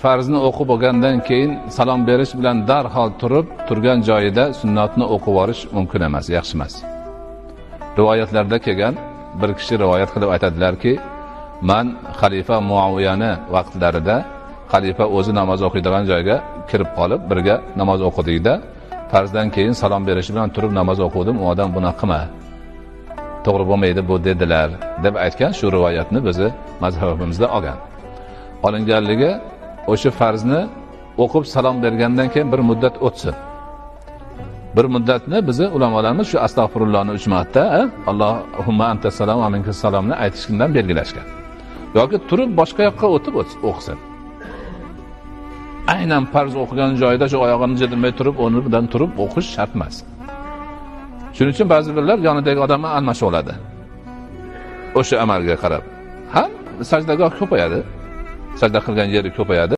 Farzni o'qib bo'lgandan keyin salom berish bilan darhol turib, turgan joyida sunnatni o'qib olish mumkin emas, yaxshi emas. Rivoyatlarda kelgan, bir kishi rivoyat qilib aytadilarki, man xalifa Muaviyani vaqtlarida xalifa o'zi namoz o'qiydigan joyga kirib qolib, birga namoz o'qidikda, farzdan keyin salom berish bilan turib namoz o'qidim, u odam buni qilma, to'g'ri bo'lmaydi bu dedilar deb aytgan. Shu rivoyatni bizi mazhabimizda olgan. Olinganligi o'sha farzni o'qib salom bergandan keyin bir muddat o'tsin. Bir muddatni bizi ulamolarimiz shu astag'firullohni 3 marta, Allohumma anta salom va minkas salomni aytishdan belgilashgan. Yoki turib boshqa yoqqa o'tib o'qisin. Aynan farz o'qigan joyida shu oyog'ini jidirmay turib, o'rnidan turib o'qish shart emas. Shuning uchun ba'zi birlar yonidagi odamni almashib oladi. O'sha amalga qarab ham sajdagoh ko'payadi, sajda qilgan yeri ko'payadi.